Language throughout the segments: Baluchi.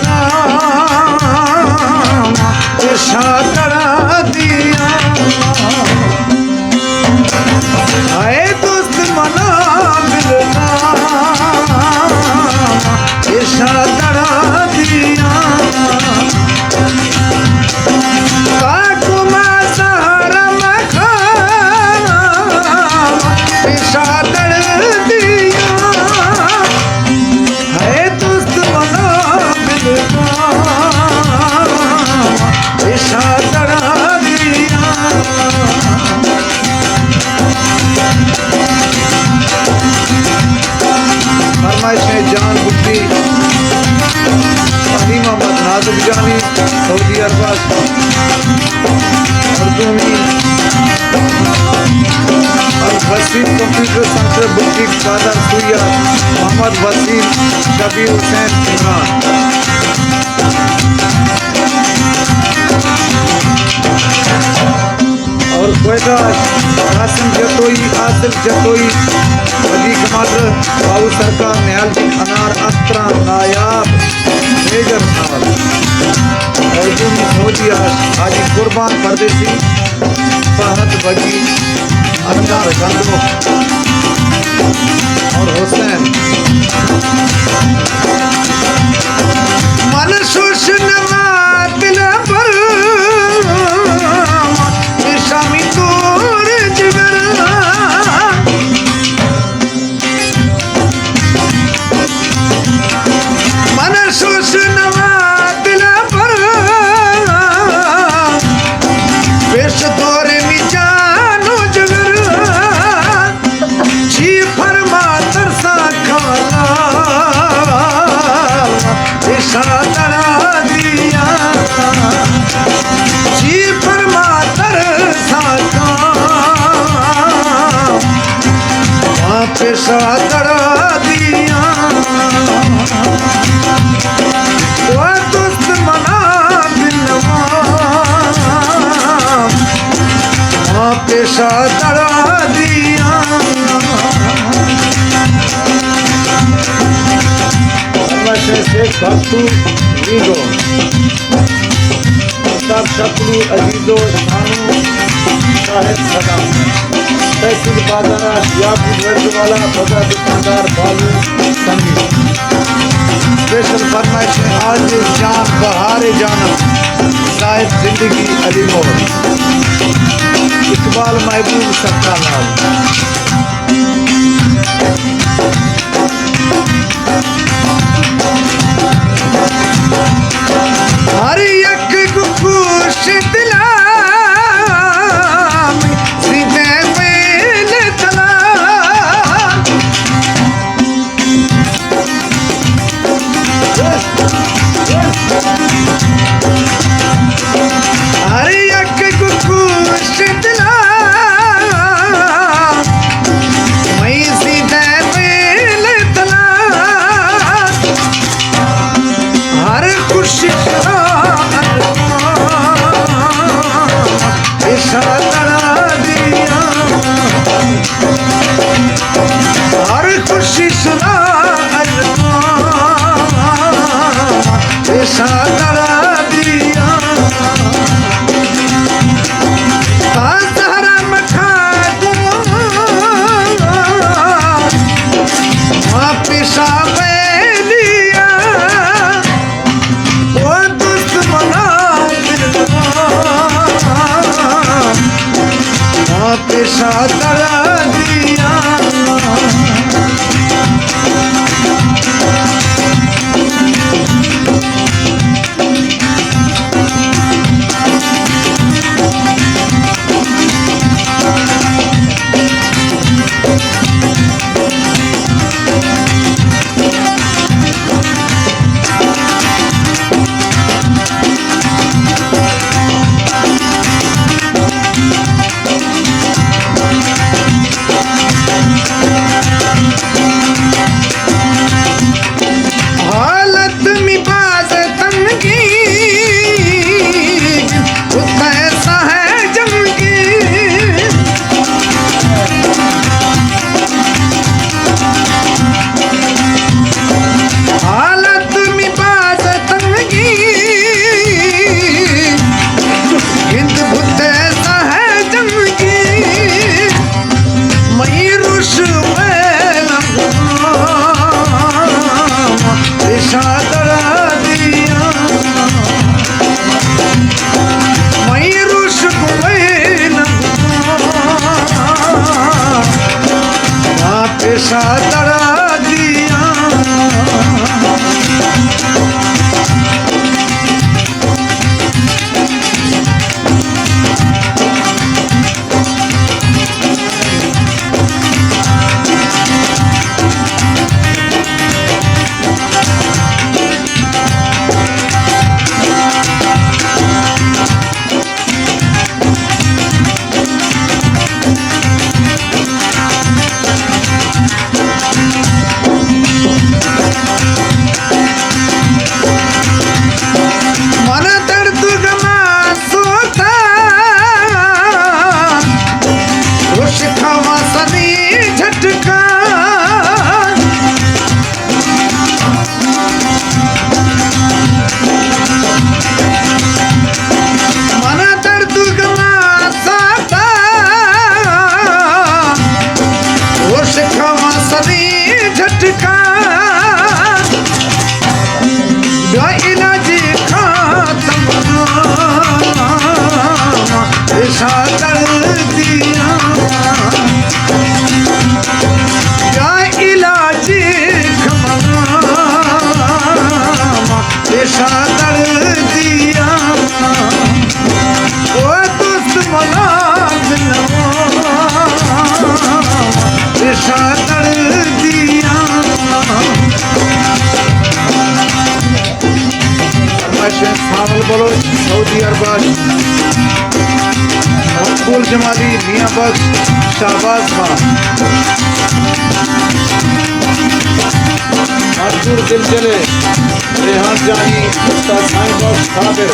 نام پیشا تڑا دیا، اے دوست منا دل نام پیشا تڑا دیا۔ کاکو ما سہارا مکھاں پیشا تڑ دیا۔ ہے دوست منا دل نام پیشا تڑا دیا۔ فرمائش ہے جان بڈی، علی محمد نازک جانی، سعودی عرب، اردو می، الوسیم کمپیوٹر سینٹر بڈی، بازار سویا، محمد وسیم، شبیر حسین، عمران۔ اور کوئٹہ، قاسم جتوئی، آصف جتوئی، وزیر کمانڈر، باؤ سرکار، نیال جی، انار، اختران، نایاب، میجر نال۔ اور دومی سعودی حاجی قربان پردیسی، فہد بگی، انار گنڈو اور حسین۔ من شوش نما دل پر، شامی تور جگر۔ من شوش نوا دل پر، پیش دور می جان و جگر۔ چی فرما ترسا کالا، پیشا تڑا دیا۔ چی فرما ترسا کالا، ما پیشا تڑا دیا۔ وا دوست منا دل نوا، ما پیشا تڑا دیا۔ اللہ شہ شیخ بھکتو ویڈو۔ آفتاب شکلو، عزیزو، شانو، شاہد صدا، تحصیل بازارا، یعقوب ورد والا، بزا دکاندار، بالو، سنگی۔ اسپیشل فرمائش ہے عاجز جان، بہار جانم، زاہد زندگی، علی مور، اقبال محبوب، سکا لال۔ ہر یک گوش دلام سیدھے ویل تلا۔ ہر یک گوش دلام مئی سیدھے ویل تڑا دیاں۔ من درد غم سوتا، روش کھاواں سنی جھٹکا۔ من درد غم ساتا، روش کھاواں سنی جھٹکا۔ بیا علاج کھاتم پیشا دردیاں۔ بیا علاج کھمنا پیشا دردیاں۔ او دوست منا دلواں پیشا دردیاں۔ فرمائش سانول بلوچ، سعودی عرب، مقبول جمالی، میاں بخش، شہباز خان، منظور دلجلے، ریحان جانی، استاد سائیں بخش صابر۔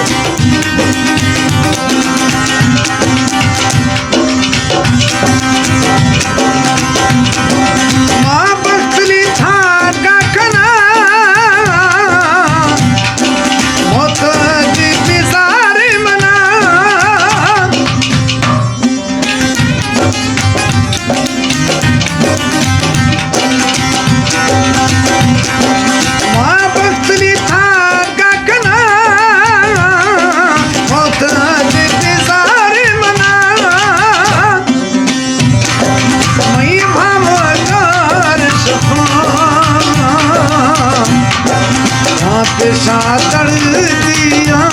ما بختلی تھا کا کنا، موت دی بیزار منا۔ ما بختلی تھا کا کنا، موت دی بیزار منا۔ مئی بھاما گار شپاں، ما پیشا دردیاں۔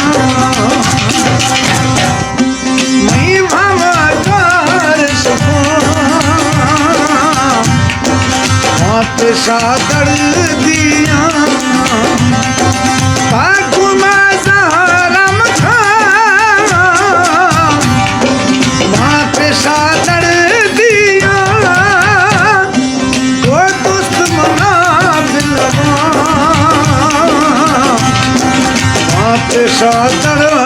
مئی بھاما گار شپاں، ما پیشا دردیاں۔ پاکو ما زہرم کھاں، ما پیشا دردیاں۔ او دوست منا دلواں، ما پیشا دردیاں۔